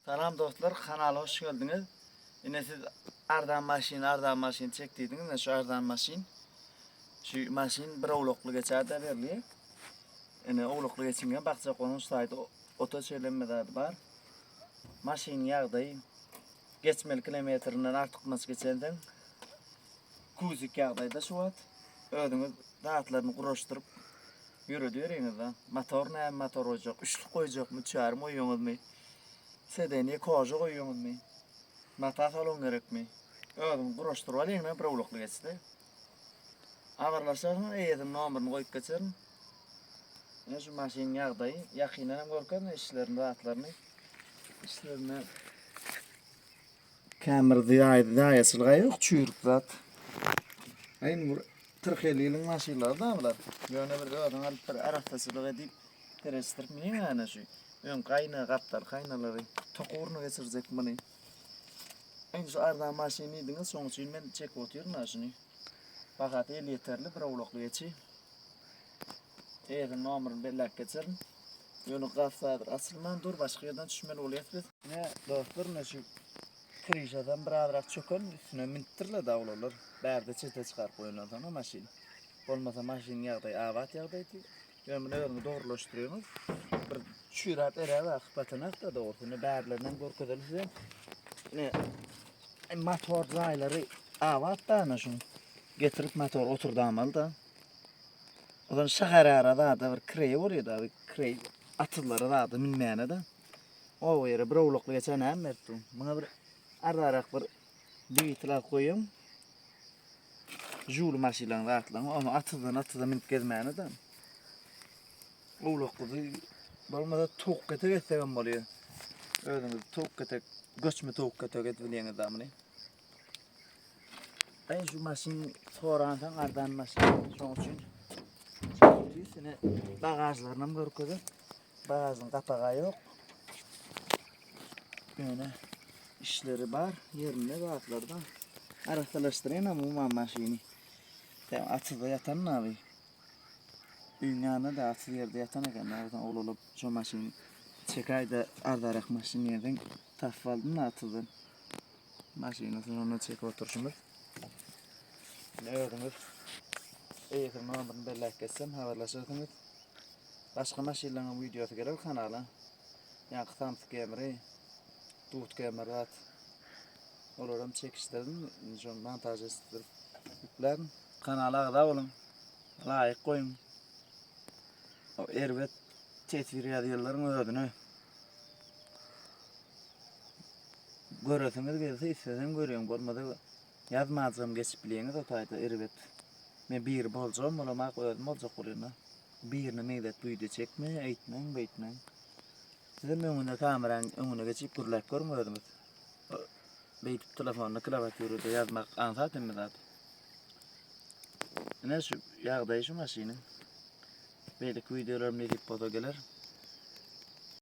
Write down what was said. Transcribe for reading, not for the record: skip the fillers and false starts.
Salam dostlar kanala hoş geldiňiz. Ine siz arzan maşyn arzan maşyn çek diýdiňiz ine şu arzan maşyn. Şu maşyn bir owlakly geçer-de berli. Ine owlakly geçinge bakjak onuň şu taýda ota çelenme zady bar. Maşynyň ýagdaýy geçmeli kilometrinden artykmaç geçensoň kuzik ýagdaýda şu wagt. Özüňiz zatlaryny guraşdyryp ýörediberiňiz-de. Motor näme motor goýjak? Üçlük goýjakmy, üç ýarym goýýaňyzmy? Sedeniýe koža goýýaňyzmy? Mata salon gerekmi? Özüňiz guraşdyryp alyň-da, bir owlakly geçdi. Habarlaşarsyňyz, eýesiniň nomerini goýup geçerin. Ine şu maşynyň ýagdaýy. Ýakyndan hem görkezme işlerini, zatlaryny. Işlerine kän bir zaýaçylyk ýok, çüýrük zat. Aý indi bir 40-50 ýylyň maşynlary da bular. Ýöne bir özüň alyp bir arassaçylyk edip, sereşdirip miniň ana şu. Öňki aýna, gapdal aýnalary tok ugruna geçirjek muny. Indi şu arzan maşyn diýdiňiz, şoň üçin men çekip otyryn ha şuny. Bahasy elýeterli, bir owlakly geçi. Eýesiniň nomerini belläp geçerin. Ýöne gaz häzir açylman dur, başga ýerden düşmeli bolýas biz. Ine dostlar, ine şu krişadan birazrak çöken, üstüne minipdirler da oglanlar. Bärde çete çykaryp goýandan soňra maşyn. Bolmasa maşynyň ýagdaýy abat ýagdaýdy. Ýöne muny özüňiz dogrulaşdyrýaňyz. Bir çüýräp eräp akyp batanakda dogrusy. Ine bärlerinden görkezeli size. Ine motor jaýlary abat da ana şuň. Getirip motor oturdamaly da. Ozan şäherara zada bir kireý bolýar da, bir kireý atyzlara zada münmäne da. Oba ýere bir owlakly geçen näme berip dur. Muňa bir arzarak bir dwigitel alyp goýuň. Žuly maşynlaryň zatlaryň ony atyzdan atyza münüp gezmäne da. Owlakly bolmasa towuk ketek etsek hem bolýar. Özüňiz towuk ketek, göçme towuk ketek edip bilýäňiz da muny. Ben şu maşyn soransaň arzan maşyn. Şoň üçin Üstüne bagajlaryny hem görkezip. Bagažyň gapagy ýok. Ýöne işleri bar, ýerinde zatlarda. Arassalaşdyrýan hem umuman maşyny. Sen atyzda ýatan abi. Öýüň ýanynda da atyz ýerde ýatan eken. Näme oglulyp şo maşyny çekäýde arzarak maşyn ýerden tapyp aldym da atyzdan. Maşyny şonda çekip oturşymyz. Ine özüňiz eýesiniň nomerini belläp geçsem habarlaşarsyňyz. Başga maşynlaryň wideosy geler kanala. Ýaňky samsyk gemri, dut gemri zat. Olaram çekişdirdim. Indi şony montaž etdirip ýüklärin. Kanala agza boluň. Laýk goýuň. O erbet teswir ýazýanlaryň özüne Göresiňiz gelse isleseň görýäň bolmasa ýazmajygam geçip bilýäňiz o taýda erbet. Men biri boljagam bolamak özüm boljak bolýan-da. Birine meňzet wideo çekme eýtmäň beýtmäň. Sizem öňüne kameraň öňüne geçip gürläp görüň özüňiz. Beýdip telefonda klawiaturada ýazmak aňsat hemme zat. Ine şu ýagdaýy şu maşynyň. Beýleki wideolarym nesip bolsa geler.